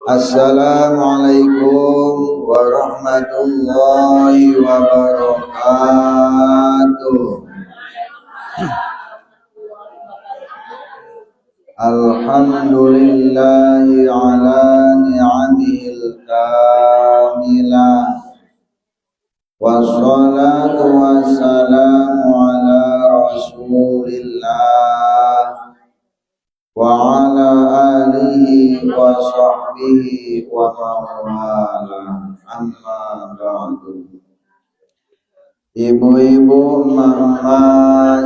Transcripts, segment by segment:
Assalamualaikum warahmatullahi wabarakatuh. Alhamdulillahi ala ni'amihil kamilah. Wassalatu wassalamu ala rasulillah wa ala alihi wa sahbihi wa man wala, amma ba'du. Ibu-ibu, mama,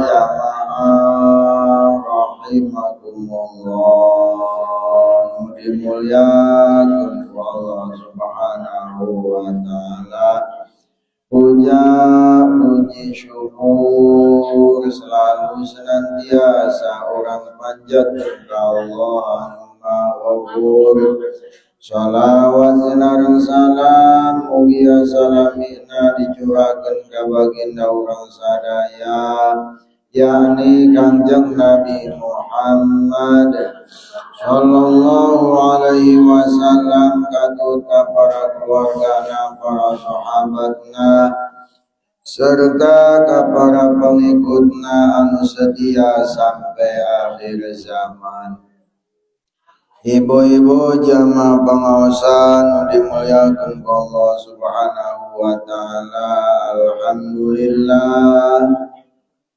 jamaah rahimakumullah, dimuliakan Allah Subhanahu wa taala. Puja, puji syukur selalu senantiasa urang panjatkeun ka Allah anu Maha Ghafur. Salawat sinareng salam mugia salamina dicurahkeun ka baginda urang sadaya, yakni Kangjeng Nabi Muhammad sallallahu alaihi wasallam, katut ka para keluargana, para sahabatna, serta ka para pengikutna anu setia sampai akhir zaman. Ibu-ibu jamaah pengaosan nu dimuliakan ku Allah Subhanahu wa taala, alhamdulillah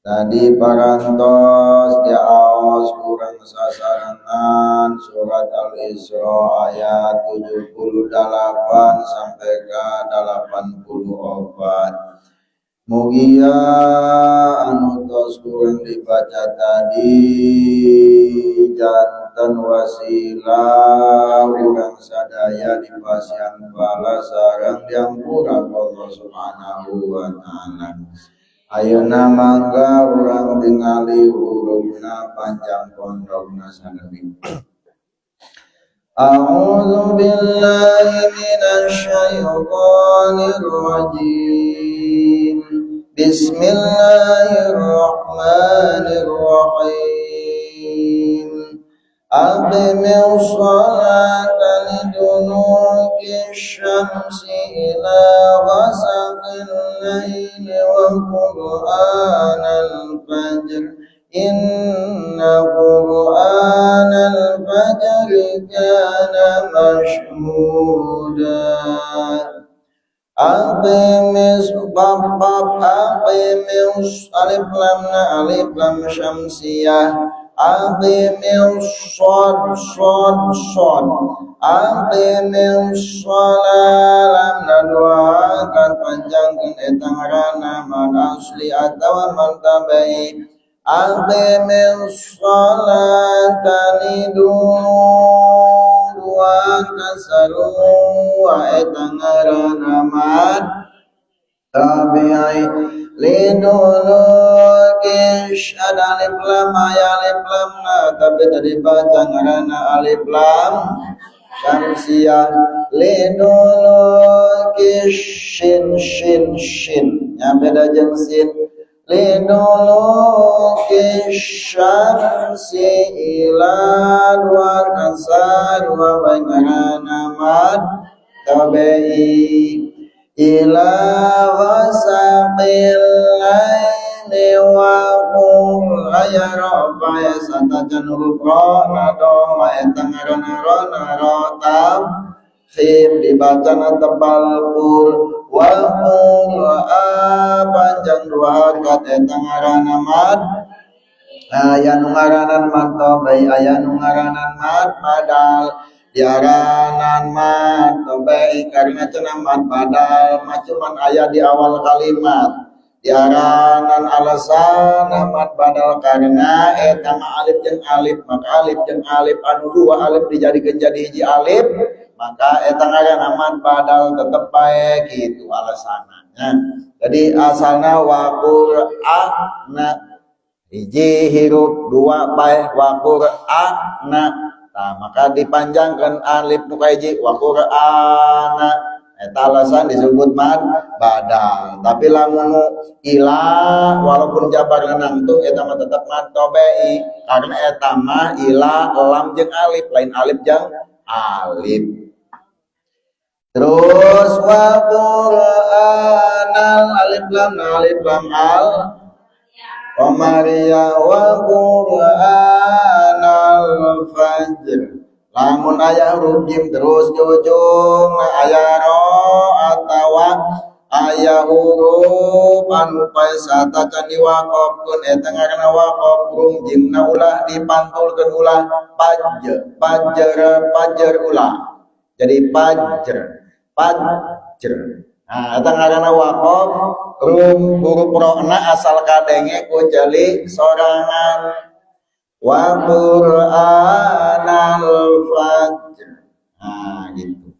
tadi parantos diaos kurang sasarengan surat Al-Isra ayat 78 sampai ke 84. Mugia anu tos kurang dibaca tadi janten wasilah urang sadaya dipasihan pahala sareng diampura Allah Subhanahu wa taala. Ayeuna mangga urang tingali hurufna, panjang pondokna sakedik. A'udzu billahi minasy syaithanir rajim. Bismillahirrahmanirrahim. Aqimis sholata liduluki syamsi ila ghasaqil laili wa qur'anal fajr, inna qur'anal fajri kana mashhuda. Aqimis bab bab aqimis alif lam na alif lam syamsiyah. Aqimis shad shad shad. Aqimis shalah lam na dua kan panjangkeun eta ngaranna mad asli atawa mad tabai. Aqimis sholata lidulu dua kasaru wa eta ngaranna mad tabi'i. Liduluki ada alif lam, aya alif lam na, tapi tadi baca ngaranna alif lam syamsiyah. Liduluki shin shin shin nya beda jeung sin. Liduluki syamsi ila dua kasar dua bae ngaranna mad tabi'i. Ila ghasaqil laili wa qul aya rafa ya satajan huruf ra na doma eta ngaranna ra na ra tam khim dibacana tebal qul wa qul a panjang dua harkat eta ngaranna mad. Aya nu ngaranan mad tabai, aya nu ngaranan mad badal. Diaranan mad tabai karena cenah mad badal mah cuman aya di awal kalimat. Diaranan alasan mad badal karena eta mah alif jeung alif, maka alif jeung alif anu dua alif dijadikeun jadi hiji alif, maka eta ngaranna mad badal tetep bae kitu alasanna. Jadi asalna wa qur'ana hiji hirup dua bae wa qur'ana. Nah, maka dipanjangkan alif nu kahiji wa qur'ana, eta alasan disebut mad badal. Tapi lamun nu ila walaupun jabar nangtung eta mah tetep mad tabi'i karena eta mah ila lam jeung alif, lain alif jeung alif. Terus wa qur'anal alif lam alif lam al Qamariyah wa qur'anal fajr. Lamun aya huruf jim terus jujung aya ro atawa aya huruf anu paesa tacan diwaqofkeun, eta ngaranna waqof rum jimna ulah dipantulkeun, ulah paj pajer pajer, ulah jadi pajer pajer. Nah, eta ngaranna waqof rum huruf rona asal kadenge ku jali sorangan. Wa qur'anal fajr. Nah, gitu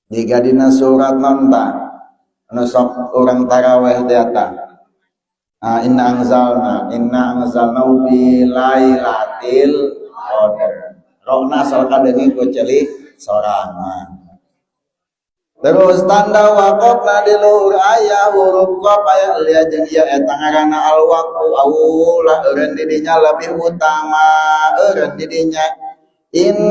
jika dina surat nonta anu sok urang taraweh di atas. Nah, inna anzalna, inna anzalna fi lailatil qadar, rokna asal kadenge ku ceuli sorangan. Terus tanda waqofna di luhur aya huruf qaf, aya lia jeung ieu, eta ngaranna al waqfu aula, eureun di dinya lebih utama eureun di dinya. In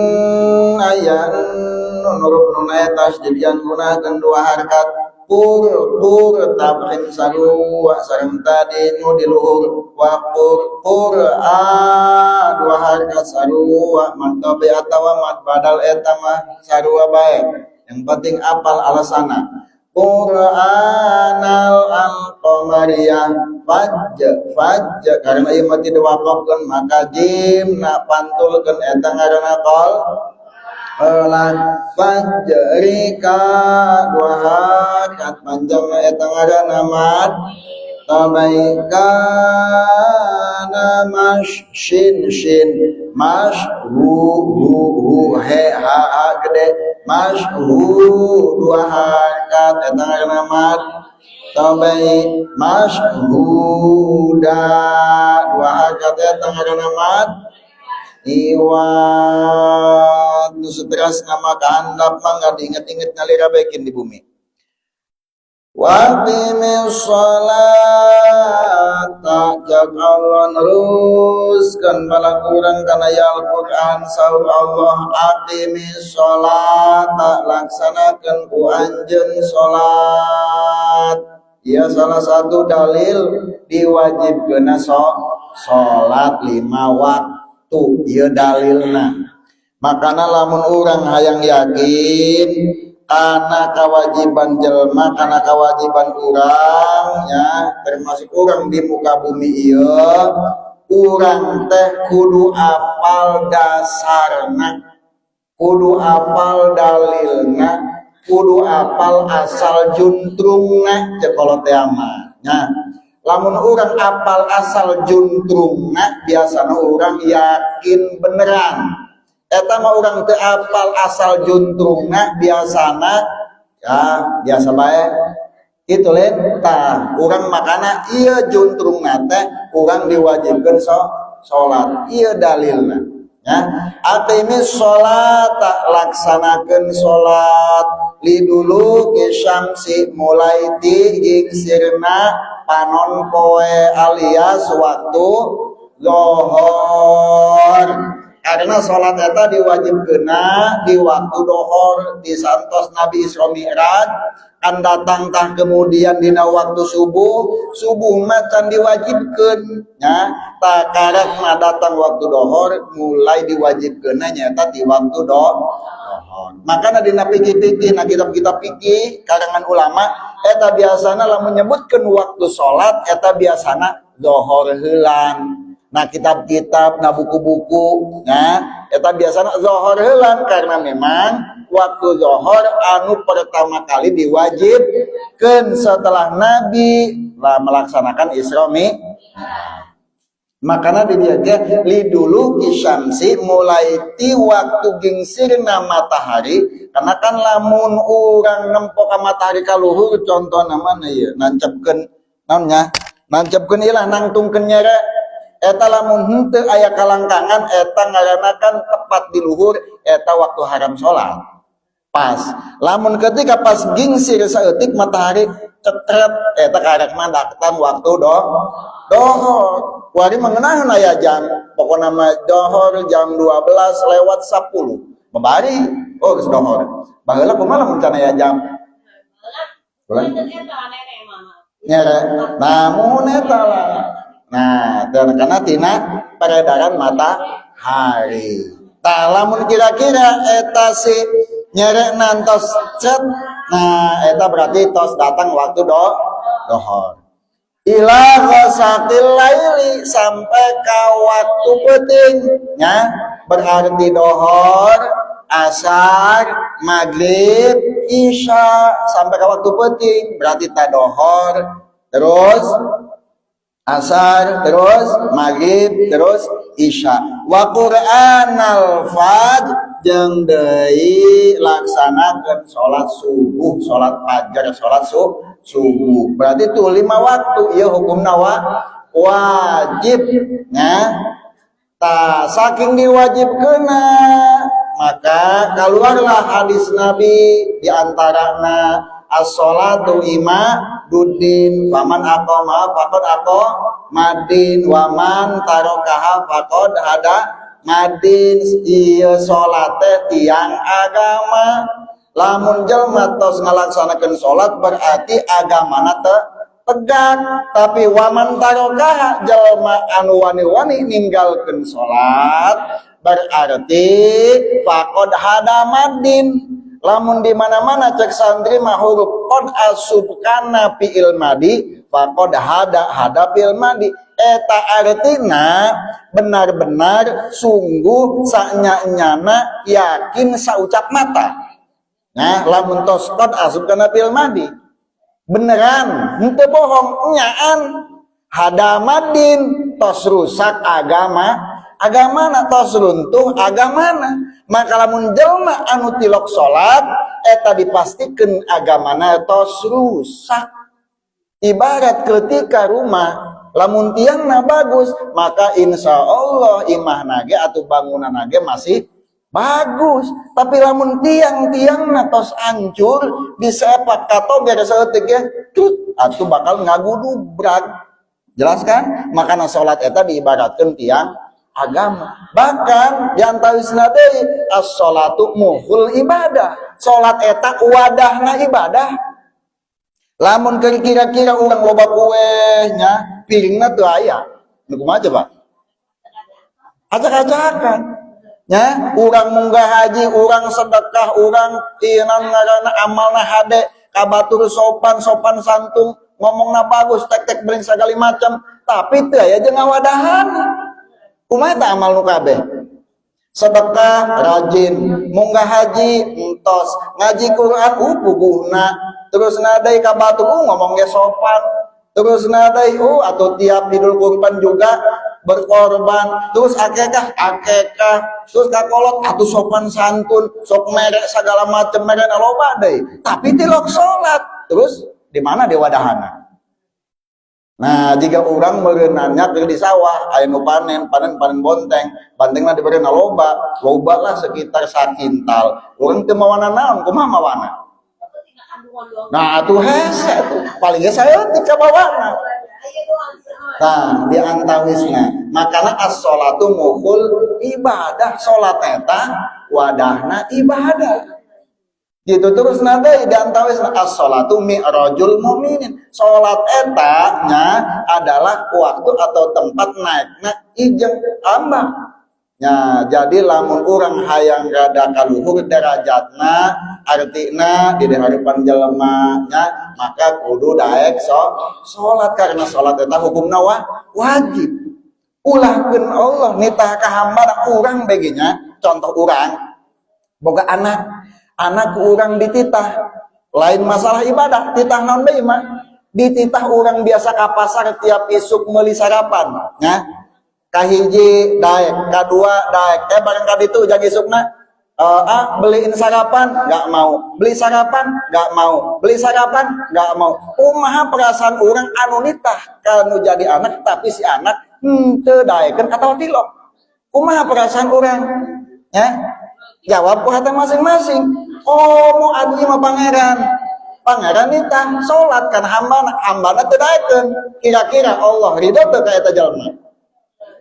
aya nun, huruf nun aya tasdid yang gunakeun dua harkat. Qur qur tafkhim sarua sareng tadi nu di luhur. Wa qur qur a dua harkat sarua mad tabi atawa mad badal, eta mah sarua bae, yang penting apal alasana. Qur'anal al qamariyah faj faj, karena ieu mah tidak diwaqafkeun maka jim na pantulkeun, eta ngaranna qol lah. Fajrika dua harkat panjang, eta ngaranna mad tabai. Kana mas shin shin mas hu hu hu he ha ha gede mas hu dua harkat, eta ngaranna mad tabai. Mas huda dua harkat, eta ngaranna mad iwad. Nu stres nama kahandap mah nggak diinget-inget, nyalira bekin di bumi. Waqimis sholata, jak Allah neruskeun balakurang kana ya Al-Qur'an. Saur Allah, aqimis sholata, laksanakeun ku anjeun salat. Ya, salah satu dalil diwajibkeunna salat lima waktu ieu dalilna. Makana lamun urang hayang yakin karena kewajiban jelma, karena kewajiban urang ya, termasuk orang di muka bumi iya, urang teh kudu apal dasarna, kudu apal dalilna, kudu apal asal juntrungna, cek kolot teh mah. Nah, lamun urang apal asal juntrungna, biasana urang yakin beneran. Eta mah urang teu apal asal juntrungna, biasana ya biasa bae itu lain. Tah, urang makana ieu juntrungna teh urang diwajibkeun salat, ieu dalilna ya. Aqimis sholata, laksanakeun salat, liduluki syamsi, mulai ti gingsirna panon poe alias waktu lohor, karena sholat eta diwajibkeuna di waktu dohor. Di santos Nabi Isra Mi'raj kan datang tah kemudian dina waktu subuh. Subuh mah can diwajibkeun nya, tah karek mah datang waktu dohor, mulai diwajibkeunna nyaeta di waktu dohor. Makana dina fikih-fikih, na kitab-kitab fikih karangan ulama, eta biasana lamun nyebutkeun waktu sholat eta biasana dohor heulan. Nah, kitab-kitab, nah buku-buku, nah eta biasana zohor heulan karena memang waktu zohor anu pertama kali diwajibkan setelah Nabi lah melaksanakan Isra Mi'raj. Makanya di dia liduluki syamsi, mulai ti waktu gingsirna matahari, karena kan lamun urang nempo ka matahari ka luhur, contoh namanya ieu nancepkeun naonnya, nancepkeun ilah nangtungkeun nyere, eta lamun henteu aya kalangkangan, eta ngaranna kan tepat di luhur, eta waktu haram salat pas. Lamun ketika pas gingsir saeutik matahari cetret, eta karek mah datang waktu dohor. Kuari mengenang aya jam, pokokna mah dohor jam 12 lewat 10. Babari, oh, geus dohor. Baheula kumaha lamun can aya jam? Bulan nyere. Namun eta lah. Nah, dan karena tina peredaran matahari. Tah, lamun kira-kira eta si nyere nantos cet, nah, eta berarti tos datang waktu dohor. Ila ghasaqil laili, sampai ka waktu peuting nya, berarti dohor, asar, maghrib, isya sampai ke waktu peuting. Berarti tadohor, terus asar, terus maghrib, terus isya. Wa Qur'anal fajr, jeung deui laksanakeun salat subuh, salat fajar, salat subuh. Berarti tuh lima waktu ieu hukumna wajib nya. Tah, saking diwajibkeunna, maka keluarlah hadis Nabi di antarana as-sholatu imaduddin, faman aqama faqad aqamaddin, waman tarokaha faqad hadamaddin. Ieu salat teh tiang agama. Lamun jelma tos ngalaksanakeun salat, berarti agamana teh tegak. Tapi waman tarokaha, jelma anu wani-wani ninggalkeun salat, berarti faqad hadamaddin. Lamun di mana-mana cek santri mah huruf qad asup kana fi'il madi, faqad hada, hada fi'il madi, eta artina benar-benar sungguh, sanya-nyana yakin, saucap mata. Nah, lamun tos qad asup kana fi'il madi, beneran henteu bohong, nyaan. Hadamaddin, tos rusak agama, agamana tos runtuh agamana. Maka lamun jelma anu tilok salat, eta dipastikan agamana tos rusak. Ibarat ketika rumah, lamun tiangna bagus, maka insya Allah imahna ge atau bangunan ge masih bagus. Tapi lamun tiang-tiangna tos hancur, disepak katoger saeutik ge tut atuh bakal ngagudubrag. Jelas kan? Makana salat eta diibaratkeun tiang agama. Bahkan di antawisna deui, as-sholatu mukhul ibadah. Salat eta wadahna ibadah. Lamun kira-kira urang loba kue nya, piringna teu aya. Nu kumaha coba? Acak-acakan. Nya, urang munggah haji, urang sedekah, urang ieu ngaranna amalna hade, ka batur sopan, sopan santun, ngomongna bagus, tek-tek beling segala macam, tapi teu aya jeung ngawadahan. Kumaha eta amal nu kabeh? Sedekah rajin, munggah haji entos, ngaji Quran puguhna, terus nadai ka batur ngomong ge sopan, terus nadai atau tiap Idul Kurban juga berkorban, terus akekah akekah, terus kakolot atau sopan santun, sok merek segala macam, merek loba deui, tapi tilok salat. Terus di mana diwadahana? Nah, jika orang merenannya ke di sawah, aya nu panen, panen panen bonteng, bontengna diberi loba, loba lah sekitar sakintal. Urang teu mawana naon, kumaha mawana? Nah, atuh hese tuh, paling ge saeutik ka bawana. Nah, di antawisna, makana as-sholatu mukhul ibadah, salat eta wadahna ibadah. Gitu. Terus nada di antawisna, as-sholatu mi'rajul mu'minin. Salat eta nya adalah waktu atau tempat naikna ijeng ambang. Ya, jadi lamun urang hayang rada kaluhur derajatna, artina di harapan jelema nya, maka kudu daek salat, karena salat eta hukumna wajib. Ulahkeun Allah nitah ka hamba urang beginya, contoh urang boga anak, anak urang dititah, lain masalah ibadah, titah naon deui mah, dititah urang biasa ka pasar tiap isuk meuli sarapan nya. Kahiji daek, kadua daek, bareng kaditu jang isukna, ah, beliin sarapan nggak mau, beli sarapan nggak mau, beli sarapan nggak mau. Kumaha perasaan orang anu nitah kanu jadi anak, tapi si anak henteu daekeun atau tilok? Kumaha perasaan orang ya? Jawab ku hati masing-masing. Oh, mau adu mah pangeran, pangeran nitah salat kan hamba, hambana teu daekeun. Kira-kira Allah ridho teu ka eta jalma?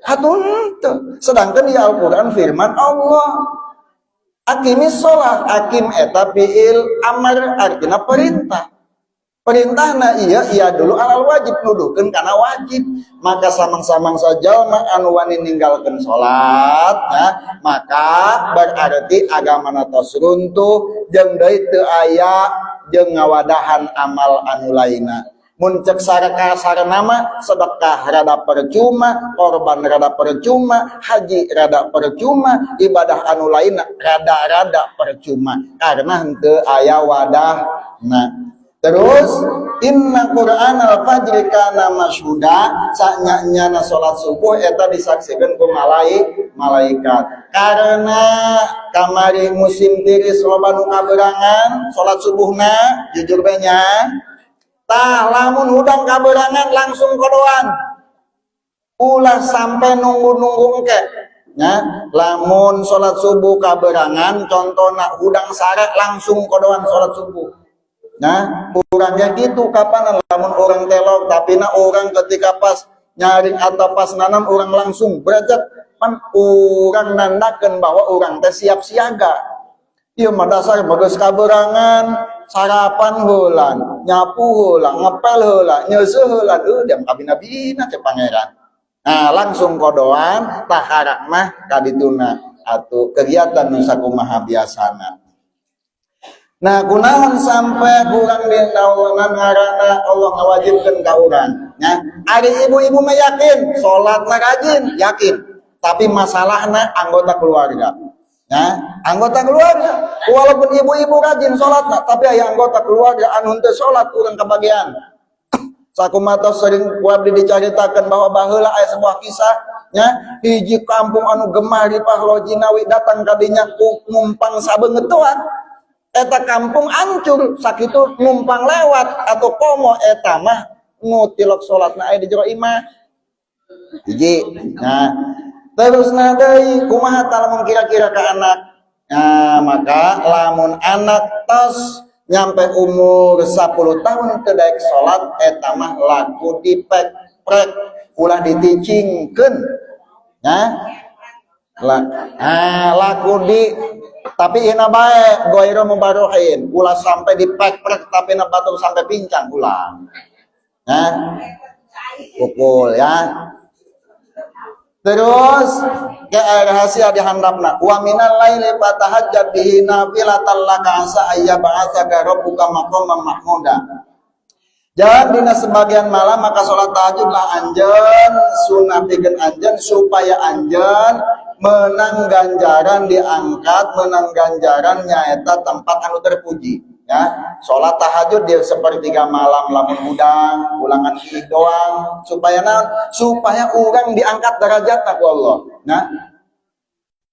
Atuh henteu. Sedangkan di Al-Qur'an firman Allah. Aqimis sholat, aqim eta fiil amar, artinya perintah. Perintahna iya iya dulu alal wajib, nuduhkeun kana wajib. Maka samang-samang sajalma anu wani ninggalkeun salat, ya, maka berarti agamana tos runtuh, jeung deui teu aya jeung ngawadahan amal anu lainna. Mun cek kasarna mah, sedekah rada percuma, korban rada percuma, haji rada percuma, ibadah anu lainna rada-rada percuma karena henteu aya wadahna. Terus inna Qur'an al-fajri kana masyhuda, sanya-nyana salat subuh eta disaksikan ku malaikat. Karena kamari musim tiris, loba nu kaberangan salat subuhna, jujur bae nya. Tah, lamun hudang kaberangan langsung qodoan. Ulah sampai nunggu-nunggu engke. Ya, lamun salat subuh kaberangan, contohna hudang sare, langsung qodoan salat subuh. Nah, kurangnya gitu kapan lamun orang telok, tapi na orang ketika pas nyaring atau pas nanam, orang langsung berajat pan orang nandakan bahwa orang teh siap siaga. Iya mah dasar bagus kaberangan, sarapan heula, nyapu heula, ngepel heula, nyeuseuh heula, diam kabina-bina cek Pangeran. Nah, langsung qodoan, tah mah kadituna atau kegiatan nu sakumaha biasana. Nah, kunaon sampai kurang di naonan ngaranna Allah ngawajibkeun ka urang, nya? Ari ibu-ibu mah yakin, salatna rajin, yakin. Tapi masalahna anggota keluarga. Ya, anggota keluarga, walaupun ibu-ibu rajin salatna, tapi aya anggota keluarga anu henteu salat, urang kebagian. Sakumaha sering ku abdi dicaritakeun bahwa baheula aya sebuah kisah, nya, hiji kampung anu gemah ripah loh jinawi, datang kadinya ku numpang sabeungeut. Eta kampung hancur sakitu numpang lewat atau komo eta mah nu tilok salatna aya di jero imah hiji. Nah, terus deui kumaha tah lamun kira-kira ke anak? Nah, maka lamun anak tos nyampe umur 10 tahun teu daek salat, eta mah laku dipek-prek, ulah diticingkeun, ya lah. Nah, laku di tapi ina bae ghairu mubarrihin, ulah sampai dipek-prek tapi na batur sampai pincang, ulah. Nah, pukul ya. Terus ke rahasia di handapna, wa minal laili fatahajjat bihi nafilatan laka asa ayyab'atsaka rabbuka maqaman mahmuda. Jangan dina sebagian malam maka sholat tahajudlah anjeun, sunah pikeun anjeun supaya anjeun menang ganjaran diangkat, menang ganjaran nyaeta tempat anu terpuji, ya. Sholat tahajud di sepertiga malam lamun hudang, ulangan ih doang, supaya naon? Supaya orang diangkat derajatna ku Allah. Nah,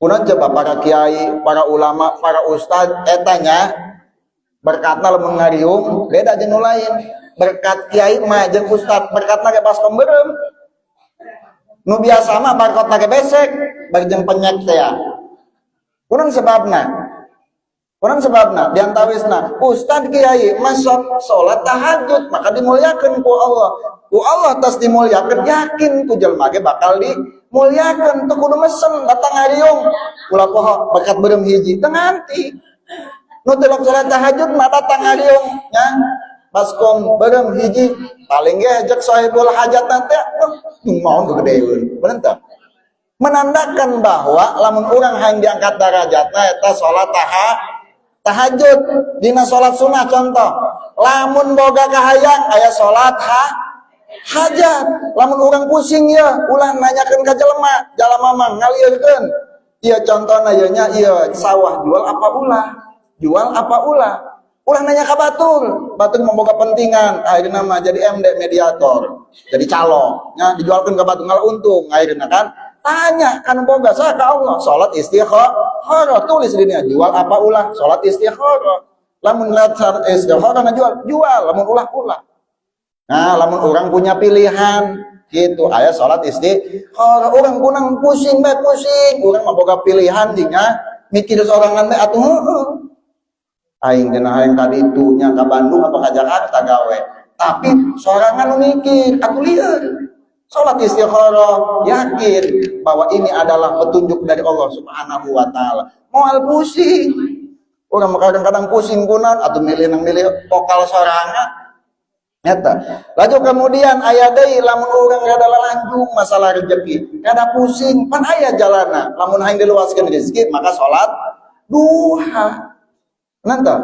kunaon coba para kiai, para ulama, para ustad etanya berkatna lamun ngariung beda jeung nu lain. Berkat kiai mah jeung ustad berkatna ge baskom beureum. Nu biasa mah barkotna ge besek bari jeung penyek teh ya. Kunaon sebabna? Kunaon sebabna? Diantawisna ustad kiai masuk salat tahajud maka dimuliakan ku Allah. Ku Allah tas dimuliakan, yakin ku jelema ge bakal dimuliakan. Teu kudu mesen datang ngariung, ulah poho berkat beureum hiji, teu nganti. Nu teu salat tahajud mah datang ngariung nya baskom beureum hiji, paling ge jek sahibul hajat nanti mau kegedeun, bener teu? Menandakan bahwa lamun urang hayang diangkat darajatna eta salat tahajud dina salat sunnah. Contoh lamun boga kahayang aya salat hajat, lamun urang pusing ya ulah nanyakeun ka jelema, jalma mah ngalieurkeun. Ieu contohna ieu nya, ieu sawah jual apa ulah, jual apa ulah, ulah nanya ka batur, batur memboga pentingan, akhirnya mah jadi MD, mediator, jadi calo nya, dijualkeun ka batur ngalah untung akhirnya kan. Tanya kan boga saya ka Allah, salat istikharah, tulis di dinya, jual apa ulah, salat istikharah. Lamun lihat salat istikharah na jual, jual, lamun ulah, ulah. Nah, lamun orang punya pilihan gitu aya salat istikharah. Orang kunang pusing bae pusing, urang mah boga pilihan dinya, mikir sorangan bae atuh, heueuh. Aing dina hayang ka ditu nya, ka Bandung atau ka Jakarta gawe, tapi sorangan nu mikir atuh lieur. Sholat istikharah, yakin bahwa ini adalah petunjuk dari Allah Subhanahu wa Taala. Moal pusing. Orang kadang-kadang pusing kunaon atau milih nang milih vokal sorangan. Nyata. Lalu kemudian aya deui, lamun urang rada lanjung masalah rezeki, kada pusing, pan aya jalana. Lamun hayang diluaskeun rezeki, maka salat duha. Nanta,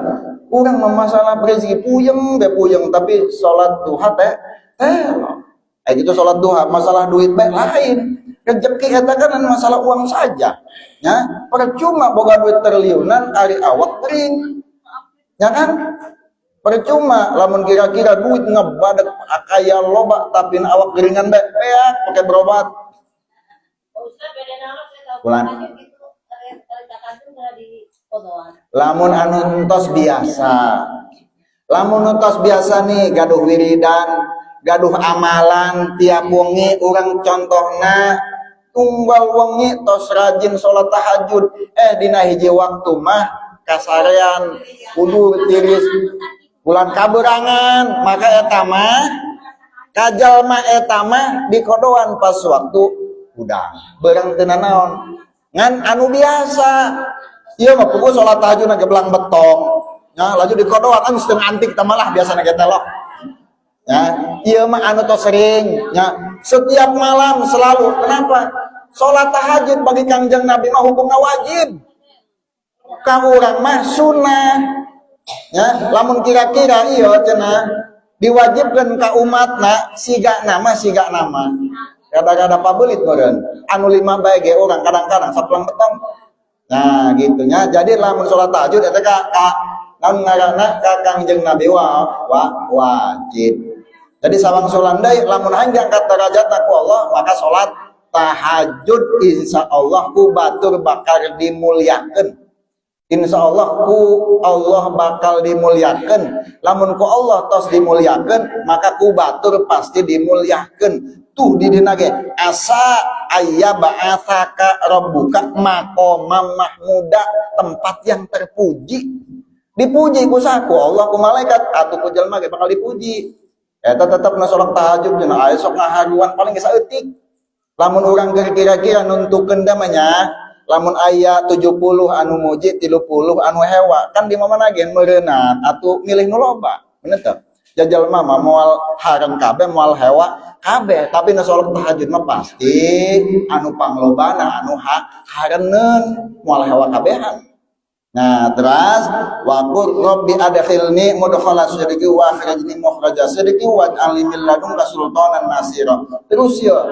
urang masalah rezeki puyeng be puyeng, tapi salat duha teh teh. Eh, gitu, salat duha, masalah duit bae lain. Rezeki eta kan masalah uang saja. Ya, percuma boga duit triliunan ari awak kering. Ya kan? Percuma lamun kira-kira duit ngebadak kaya loba, tapi awak geringan bae beak pakai berobat. Bulan. Lamun anu entos biasa. Lamun entos biasa nih, gaduh wiridan, gaduh amalan tiap wengi, urang contohna tunggal wengi tos rajin sholat tahajud, eh, dina hiji waktu mah kasarean kudu tiris bulan kaberangan, maka eta mah kajalma eta mah dikodoan pas waktu hudang beurang teu naon. Ngan anu biasa ieu mah puguh salat tahajud na gebelang betong ya, laju dikodoan anu setengah antik tamalah biasa ge telok ya. Ieu mah anu tos sering ya, setiap malam selalu. Kenapa? Salat tahajud bagi Kangjeng Nabi mah hukumna wajib, ka urang mah sunnah ya. Lamun kira-kira iya cenah diwajibkan ka umatna, siga nama siga nama kadang-kadang pabelit meureun anu lima bae ge urang kadang-kadang sapelang betong. Nah, gitu nya. Jadi lamun salat tahajud eta ka naon ngaranna, ka Kangjeng Nabi wa wajib. Jadi sawangsulan deui, lamun hayang diangkat derajatna ku Allah, maka salat tahajud, insya Allah ku batur bakal dimuliakeun. Insya Allah ku Allah bakal dimuliakan. Lamun ku Allah tos dimuliakan, maka ku batur pasti dimuliakan. Tuh di dina ge asa ayyab'atsaka rabbuka maqamam mahmuda, tempat yang terpuji. Dipuji ku saku Allah, ku malaikat atau ku jelema ge bakal dipuji. Eta tetep na salat tahajud cenah aya sok ngaharuan paling geus saeutik. Lamun urang kira-kira nuntukeun damanya, lamun aya 70 anu muji, 30 anu hewa, kan di mana ge meureunan atuh milih nu loba, bener teu? Jajal mah moal harem kabeh, moal hewa kabeh, tapi nu salat tahajud mah pasti anu panglobana anu hareneun, moal hewa kabehan. Nah, terus waqur rabbi adkhilni mudkhala sidqi wa akhrijni mukhraja sidqi waj'alni min ladunka sultanan nasira. Terus ya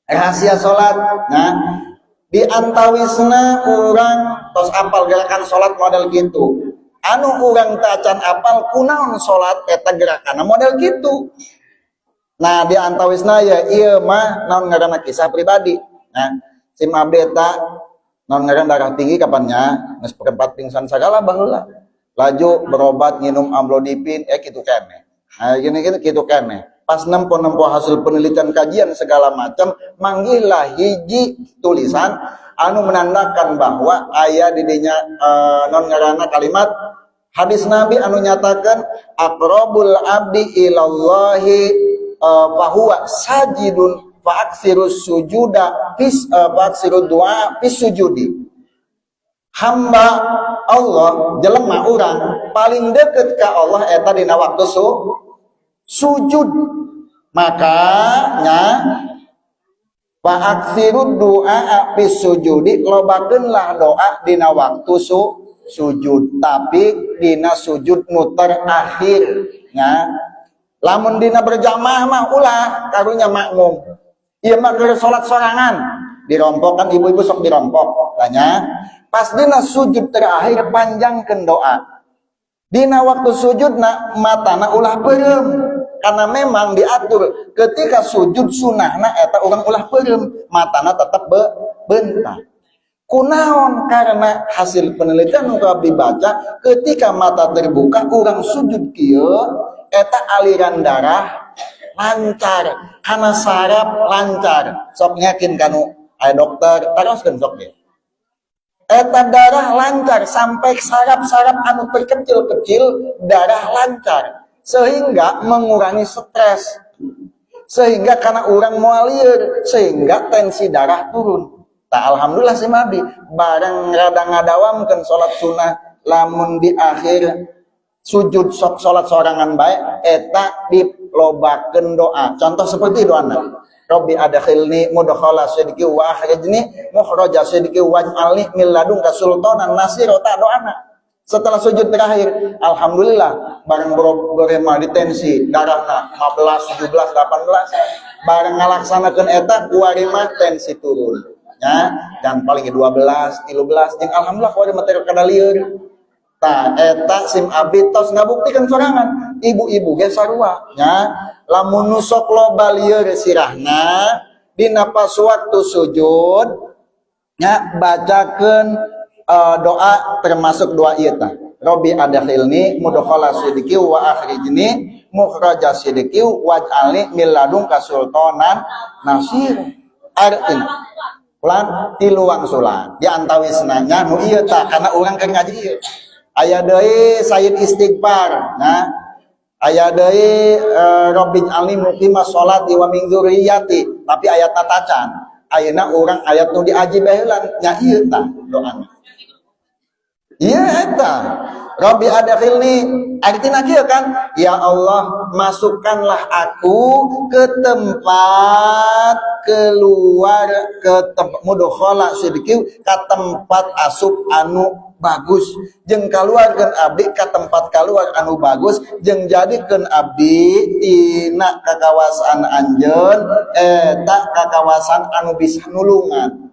rahasia salat. Nah, di antawisna urang tos apal gerakan salat model gitu, anu urang tacan apal kunaon salat eta gerakan model gitu. Nah, di antawisna ya ieu mah naon ngaranna, kisah pribadi. Nah, sim abdi eta naon ngaran, darah tinggi kapannya geus perempat pingsan sagala baheula, laju berobat nginum amlodipin, eh, kitu keneh. Nah, gini gitu kitu keneh. Pas nempo-nempo hasil penelitian kajian segala macam, manggihlah hiji tulisan anu menandakan bahwa aya didinya non ngaranna kalimat hadis Nabi anu nyatakan aqrabul abdi ilallahi fahuwa sajidun fa'aksirus sujuda fis fa'aksirud du'a fis sujudi. Hamba Allah, jelema urang paling deket ke Allah eta dina waktu sujud, makanya fa'aksirud du'a fis sujudi, lobakeunlah doa dina waktu sujud, tapi dina sujud nu terakhir nya. Lamun dina berjamaah mah ulah, karunya makmum. Ieu mah keur salat sorangan, dirompok kan, ibu-ibu sok dirompok tanya. Pas dina sujud terakhir panjangkeun doa. Dina waktu sujud na matana ulah peureum, karena memang diatur ketika sujud sunahna eta urang ulah peureum, matana tetap bentar. Kunaon? Karena hasil penelitian nu abdi baca, ketika mata terbuka urang sujud kieu, eta aliran darah lancar karena saraf lancar. Sok yakin kanu aya dokter taroskeun sok ge. Eta darah lancar sampai saraf-saraf anu terkecil-kecil, darah lancar sehingga mengurangi stres. Sehingga karena urang moal lieur, sehingga tensi darah turun. Tak, alhamdulillah sim abdi bareng rada ngadawamkeun salat sunnah, lamun di akhir sujud sok salat sorangan bae, eta dilobakeun doa. Contoh seperti doana, "Rabbi adkhilni mudkhala sidqi wa akhrijni mukhraja sidqi waj'alni min ladunka sultanan nasira." Ta doana setelah sujud terakhir, alhamdulillah bareng berema di tensi darahna 15, 17, 18, bareng ngalaksanakeun eta kuari mah tensi turun ya, dan paling 12, 13, jeung alhamdulillah kuari mah teu kada lieur. Tah, eta sim abdi tos ngabuktikan sorangan, ibu-ibu ge sarua nya. Lamun nu sok loba lieur sirahna dina pas waktu sujud nya, bacakeun doa, termasuk doa ieu tah, "Rabbi adkhilni mudkhala sidqi wa akhrijni mukhraja sidqi waj'alni min ladunka sultanan nasir." Artina ulan tilu wangsulan di antawisna nya nu ieu tah, karena urang keur ngaji ieu. Aya deui sayyid istighfar. Nah, aya deui "Rabbi ij'alni muqimas sholati wa min dzurriyyati", tapi ayat tacan. Ayeuna urang ayat nu diaji bae nya, ieu tah doana. Iya, eta "Rabbi adkhilni" artinya kieu kan, ya Allah, masukkanlah aku ke tempat keluar, ke tempat mudkhala sidqi, ke tempat asup anu bagus, jeung kaluarkeun abdi ka tempat keluar anu bagus, jeung jadikeun abdi tina kakawasan anjeun eta kakawasan anu bisa nulungan.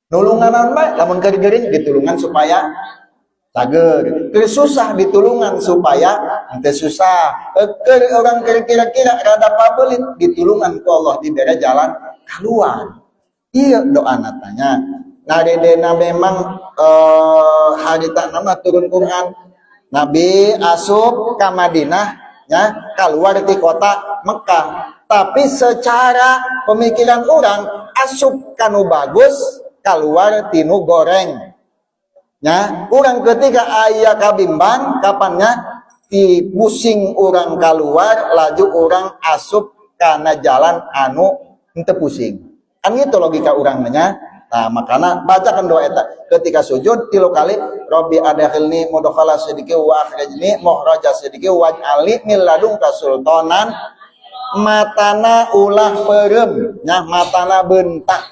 Nulungan naon bae? Lamun keur gering ditulungan supaya cager, keur susah ditulungan supaya henteu susah, keur orang keur kira-kira rada pabelit ditulungan ku Allah dibere jalan keluar. Iya, doa tanya ngaredena memang harita nama turun Quran, Nabi asup ka Madinah ya, keluar di kota Mekah. Tapi secara pemikiran orang, asup kanu bagus, keluar tinu goreng ya. Orang ketika aya kabimbang kapannya di pusing, orang keluar laju, orang asup karena jalan anu henteu pusing kan, gitu logika orangnya. Nah, makanya bacakan doa eta ketika sujud tilu kali, "Rabbi adkhilni mudkhala sidqi wa akhrijni mukhraja sidqi waj'alni min ladunka sultanan." Matana ulah peureum nya, matana bentak.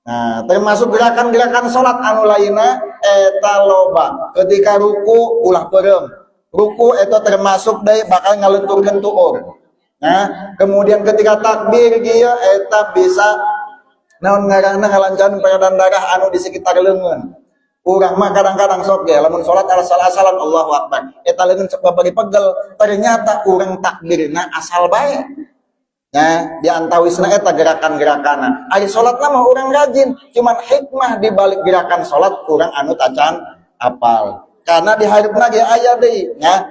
Nah, termasuk gerakan-gerakan salat anu lainna eta loba. Ketika ruku ulah peureum. Ruku eta termasuk deui bakal ngalenturkeun tuur. Nah, kemudian ketika takbir kieu eta bisa naon ngaranna ngalancaran peredaran darah anu di sekitar leungeun. Urang mah kadang-kadang sok ge lamun salat asal-asalan, "Allahu akbar." Eta leungeun sok babari pegel, ternyata urang takbirna asal bae. Ya, di antawisna eta gerakan-gerakanna. Ari salatna mah urang rajin, cuman hikmah di balik gerakan salat urang anu tacan apal. Karena di hareupeuna ge aya deui nya.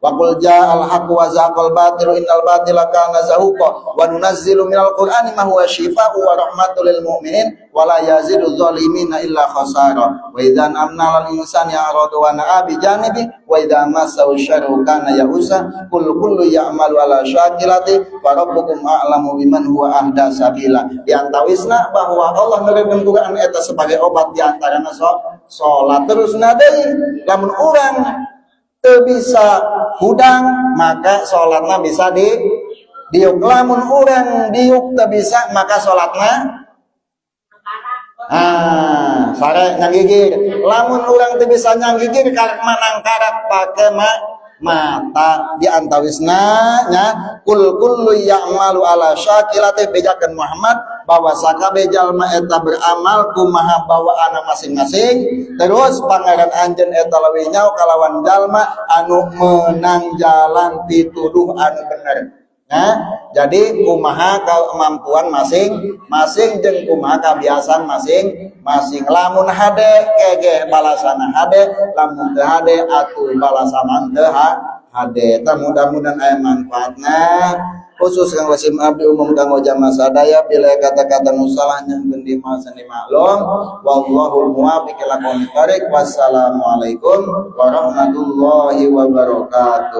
"Wa qul ja'al haqqu wa zahaqal batilu innal batila kana zahuqa wa nunazzilu minal qur'ani ma huwa syifaa'u wa rahmatul lil mu'minin wa la yazidu zalimina illa khasara wa idza an'amna 'alal insani a'rada wa na'a bi janibi wa idza massahu syarru kana ya'usa qul kullu ya'malu 'ala syakilati wa rabbukum a'lamu biman huwa ahda sabila." Di antawisna bahwa Allah nurunkeun Quran eta sebagai obat, di antarana salat. Terus deui, lamun urang teu bisa hudang maka salatna bisa di diuk. Lamun urang diuk teu bisa maka salatna sare nyanggigir. Lamun urang teu bisa nyanggigir, karek manang karak pake mata. Di antawisna nya, "Qul kullu ya'malu ala syakilati", bejakeun Muhammad bahwa sakabeh jalma eta beramal kumaha bawaana masing-masing. Terus Pangeran anjeun eta leuwih nyaho kalawan jalma anu menang jalan pituduh anu bener. Nah, jadi kumaha kemampuan masing-masing jeung kumaha kebiasaan masing-masing. Lamun hade kege balasana hade, lamun teu hade atuh balasana teu hade. Tah, mudah-mudahan aya manfaatna khusus kanggo sim abdi, umum kanggo jamaah sadaya. Bila kata-kata nu salah nyangkeun di seni maklum. Wallahul muwaffiq ila aqwamit thoriq. Wassalamualaikum warahmatullahi wabarakatuh.